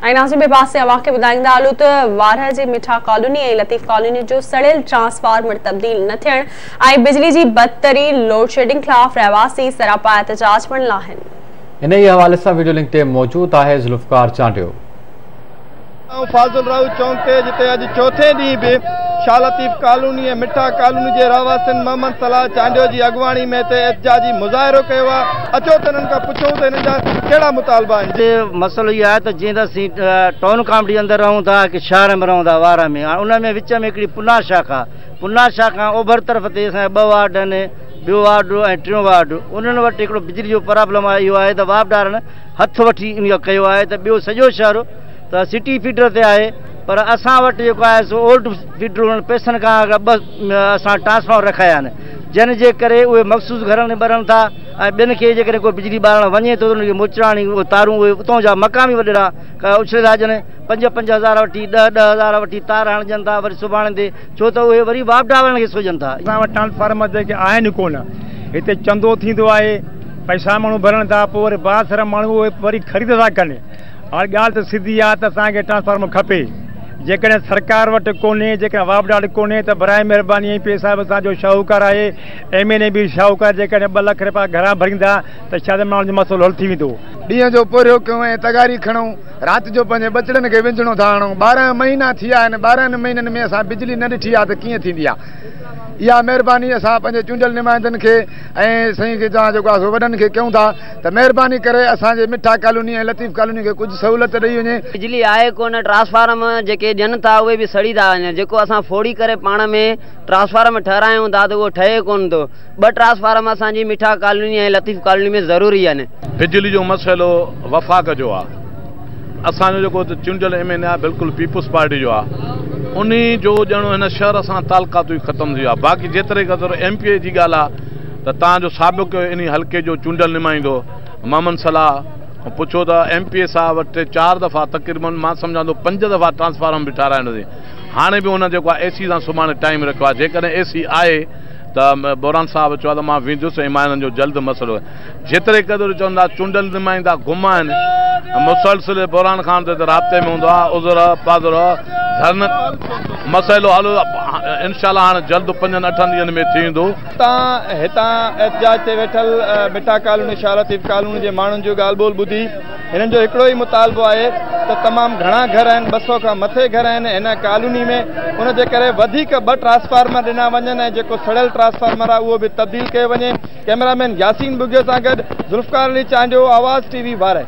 ۽ ناظرين ٻئي پاسي اوهان کي ٻڌائيندا هلون ته وارهه جي مٺا ڪالوني ۽ لطيف ڪالوني جو سڙيل ٽرانسفارمر تبديل نه ٿيڻ ۽ بجلي جي بدترين لوڊشيڊنگ خلاف رهواسي سراپا احتجاج بڻيل آهن. انهيء حوالي سان وڊيو لنڪ تي موجود آهي ذوالفقار چانڊيو. آئون فاضل راهو چونڪ تي جتي اڄ چوٿين ڏينهن به شاهه لطيف ڪالوني ۽ مٺا ڪالوني جي رهواسين محمد صلاح چانڊيو جي اڳواڻي ۾ هتي احتجاجي مظاهرو ڪيو آهي اچو ته انهن کان پڇون ته هنن جا ڪهڙا مطالبا آهن. هتي مسئلو اهو آهي ته جيئن ته اسين ٽائون ڪاميٽي اندر رهون ٿا هڪ شهر ۾ رهون ٿا وارهه ۾ هاڻي ان ۾ وچ ۾ هڪڙي پنا شاخ آهي پنا شاخ کان اوڀر طرف تي اسان جا ٻه وارڊ آهن ٻيو وارڊ ۽ ٽيون وارڊ انهن وٽ هڪڙو بجلي جو پرابلم آهي اهو آهي ته واپڊا وارن هٿ وٺي ان جو ڪيو آهي ته ٻيو سڄو شهر ته سٽي فيڊر تي آهي پر اسان وٽ جيڪو آهي سو اولڊ فيڊر انهن پئسن کان ٻه اسان ٽرانسفارمر رکايا آهن جن جي ڪري اهي مخصوص گهرن ۾ ٻرن ٿا ۽ ٻين کي جيڪڏهن ڪو بجلي ٻارڻ وڃي ٿو ته ان کي موچڙا هڻي اهي تارون اهي اتان جا مقامي وڏيرا اڇلي ٿا ڏين پنج پنج هزار وٺي ڏهه ڏهه هزار وٺي تار هڻجن ٿا وري سڀاڻي تي ڇو ته اهي وري واپڊا وارن کي سوچن ٿا. اسان وٽ ٽرانسفارمر جيڪي آهن ئي ڪونه هتي چندو ٿيندو آهي پئسا ماڻهو ڀرن ٿا پوء وري بااثر ماڻهو اهي وري خريد ٿا ڪن. هاڻي ڳالهه ته سڌي آهي ته اسان کي ٽرانسفارمر کپي جيڪڏهن سرڪار وٽ ڪونهي جيڪڏهن واپڊا وٽ ڪونهي ته برائي مهرباني ايم پي اي صاحب اسان جو شاهوڪار آهي ايم اين اي به شاهوڪار جيڪڏهن 2 لک رپيا گهران ڀريندا ته شايد ماڻهن جو مسئلو حل ٿي ويندو. ڏينهن جو پورهيو ڪيون ۽ تغاري کڻون، رات جو پنهنجي ٻچڙن کي وهنجڻو ٿا هڻون. 12 مهينا ٿي ويا آهن، 12 مهينن ۾ اسان بجلي نه ڏٺي آهي ته ڪيئن ٿيندي آهي. اها مهرباني اسان پنهنجي چونڊيل نمائندن کي ۽ سائين کي توهان جيڪو آهي سو وڏن کي ڪيون ٿا ته مهرباني ڪري اسان جي مٺا ڪالوني ۽ لطيف ڪالوني کي ڪجهه سهولت ڏئي وڃي. بجلي آهي ڪونه ٽرانسفارم جيڪي ڏين ٿا اهي به سڙي ٿا وڃن جيڪو اسان ڦوڙي ڪري پاڻ ۾ ٽرانسفارم ٺهرايون ٿا ته اهو ٺهي ڪونه ٿو ٻه ٽرانسفارم اسان جي مٺا ڪالوني ۽ لطيف ڪالوني ۾ ضروري آهن. بجلي جو مسئلو وفاق جو آ اسان جو جيڪو چونڊيل ايم اين اي آ بلڪل پيپلز پارٽي جو آ انهي جو ڄڻ هن شهر سان تعلقات ئي ختم ٿي ويو آ باقي جيتري قدر ايم پي اي جي ڳالهه آ ته تان جو سابق انهي حلقي جو چونڊيل نمائندو محمد صلاح پڇو ته ايم پي اي صاحب وٽ چار دفعا تقريبن مان سمجهان ٿو پنج دفعا ٽرانسفارم به ٺهرايوسين هاڻي به هن جيڪو آ اي سي سان سڀاڻي ٽائيم رکيو آ جيڪڏهن اي سي آئي ته بوران صاحب چيو آ ته مان ويندس ۽ مان هنن جو جلد مسئلو جيتري قدر چوندا چونڊيل نمائندا گم آهن مسلسل بوران خان تي رابطي ۾ هوندو آهي عذر پاذر ڌرڻن مسئلو حل انشاء الله هاڻي جلد پنجن اٺن ڏينهن ۾ ٿي ويندو. تان هتان احتجاج تي ويٺل مٺا ڪالوني شاهه لطيف ڪالوني جي ماڻهن جو ڳالهه ٻولهه ٻڌي هنن جو هڪڙو ئي مطالبو آهي ته تمام گهڻا گهر آهن 200 کان مٿي گهر آهن هن ڪالوني ۾ ان جي ڪري وڌيڪ ٻه ٽرانسفارمر ڏنا وڃن ۽ جيڪو سڙيل ٽرانسفارمر آهي اهو به تبديل ڪيو وڃي. ڪئميرا مين ياسين ٻگهيو سان گڏ ذوالفقار علي چانڊيو، آواز ٽي وي، وارهه.